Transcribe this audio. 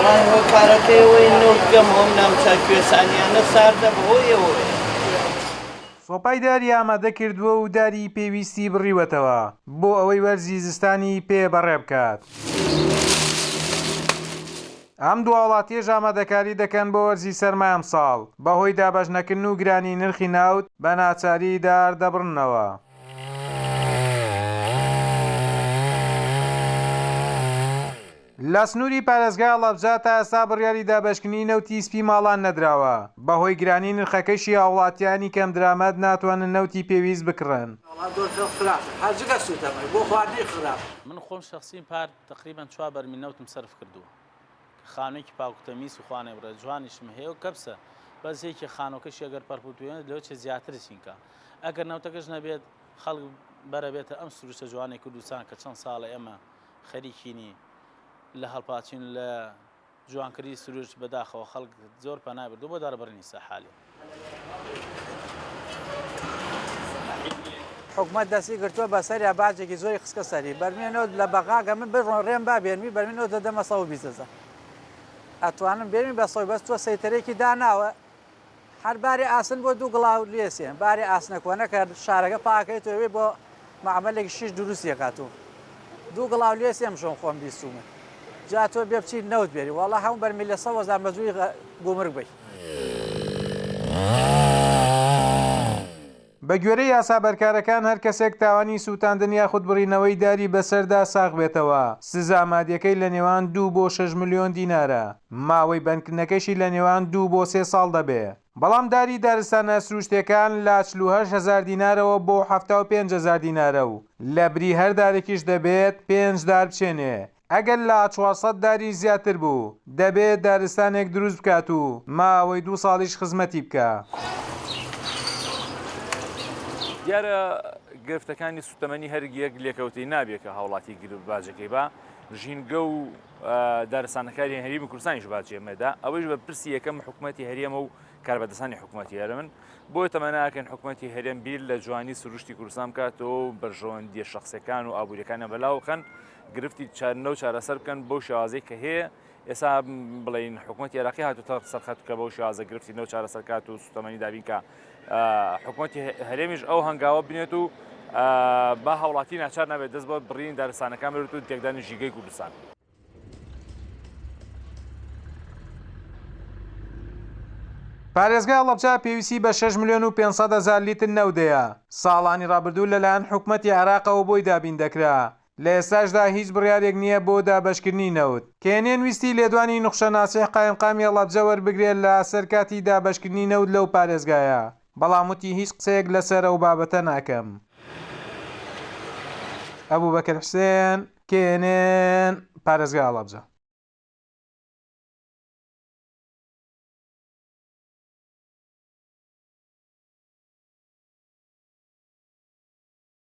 وەڵای هۆکارەکەی ئەوەیە نەوت کەمە ئەم ناوچە کوێسانیانە ساردە بەهۆی ئەوەیە. سۆپای داری ئامادە کردووە و داری پێویستی بڕیوەتەوە بۆ ئەوەی وەرزی زستانی پێ بەڕێ بکات. ئەم دوو هاوڵاتیەش ئامادەکاری دەکەن بۆ وەرزی سەرمای ئەمساڵ، بەهۆی دابەشنەکردن و گرانی نرخی نەوت بە ناچاری دار دەبڕنەوە. لە سنووری پارێزگای هەڵەبجە تا ئێستا بڕیاری دابەشکردنی نەوتی سپی ماڵان نەدراوە، بەهۆی گرانی نرخەکەشی هاوڵاتیانی کەمدرامەت ناتوانن نەوتی پێویست بکڕن. من خۆم شەخسیم پار تەقریبەن چوار بەرمیل نەوتم سەرف کردووە کە خانوویەکی پاک و تەمیز و خوانێ بڕێ جوانیشم هەیە و کەپسە بەس یەکێ خانووەکەشی ئەگەر پەرپوتوێنێت لەوە چێ زیاتر چینکە ئەگەر نەوتەکەش نەبێت خەڵک بەرە بێتە ئەم سروشتە جوانەی کوردستان کە چەند ساڵە ئێمە خەریکینی لە هەڵپاچین لە جوانکردنی سروشت بەداخەوە خەڵک زۆر پەنای بردووە بۆ داربڕینی سەحالی. حکومەت دەستی گرتووە بەسەریا باجێکی زۆری خستکە سەری بەرمیل نەوت لە بەغا گە من بڕۆن ڕێم با بێنمی بەرمیل نەوت دەدەمە 120 هەزار ئەتوانم بێنمی بە سەد بەس تۆ سەیتەرێکی داناوە هەر باری ئاسن بۆ دوو گڵاو لێسێن باری ئاسنە کۆنە کە شارەکە پاکەی تۆ ئەوێ بۆ مەعمەلێکی شیش دروستی ئەکات و دوو گڵاو لێسێم شۆن خۆم بیستومە جا تۆ بێ بچی نەوت بێری وەڵا هەموو بەرمیل لە سەوەزار مەجبوری گومرگ بی. بەگوێرەی یاسا بەرکارەکان هەر کەسێک تاوانی سووتاندن یاخود بڕینەوەی داری بەسەردا ساغ بێتەوە، سزا مادیەکەی لە نێوان دوو بۆ شەش ملیۆن دینارە، ماوەی بەندکردنەکەشی لە نێوان دوو بۆ سێ ساڵ دەبێ. بەڵام داری دارستانە سروشتیەکان لە 48 هەزار دینارەوە بۆ 75 هەزار دینارە و لە بری هەر دارێکیش دەبێت پێنج دار بچێنێ، ئەگەر لە 400 داریش زیاتر بوو، دەبێت دارستانێک دروست بکات و ماوەی دوو ساڵیش خزمەتی بکا. دیارە گرفتەکانی سوتەمەنی هەر یەک لێکەوتەی نابێت کە هاوڵاتی گرفت باجەکەی با ژینگە و دارستانەکانی هەرێمی کوردستانیش باجی ئەمەدا ئەوەیش بە پرسی یەکەم حکوومەتی هەرێمە و کاربەدەستانی حکوومەتی هەرێمن بۆیە تەمەناکەن حکوومەتی هەرێم بیر لە جوانی سروشتی کوردستان بکاتەوە و بەرژەوەندیە شخصەکان و ئابووریەکانیان بەلاوە بخەن گرفتی نەوت چارەسەر بکەن بەو شێوازەی کە هەیە ئێستا بڵین حکوومەتی عێراقی هاتووتە سەرخەت کە بەو شێوازە گرفتی نەوت چارەسەر کات و سوتەمەنی دابین کە حکوومەتی هەرێمیش ئەو هەنگاوە بنێت و با هاوڵاتی ناچار نابێت دەست بۆ بڕین دارستانەکان بێت و تێکدانی ژینگەی کوردستان. پارێزگای هەڵەبجە پێویستی بە شەش ملیۆن و 500 هەزار لیتر نەوت هەیە، ساڵانی ڕابردوو لەلایەن حکومەتی عێراقەوە بۆی دابین دەکرا، لە ئێستاشدا هیچ بڕیارێک نییە بۆ دابەشکردنی نەوت. کێنێن ویستی لێدوانی نوخشە ناسیح قایمقامی هەڵەبجە وەربگرێت لە سەر کاتی دابەشکردنی نەوت لەو پارێزگایە، بەڵام وتی هیچ قسەیەک لەسەر ئەو بابەتە ناکەم. ئەبوبەکر حسێن، کێنێن، پارێزگای هەڵەبجە.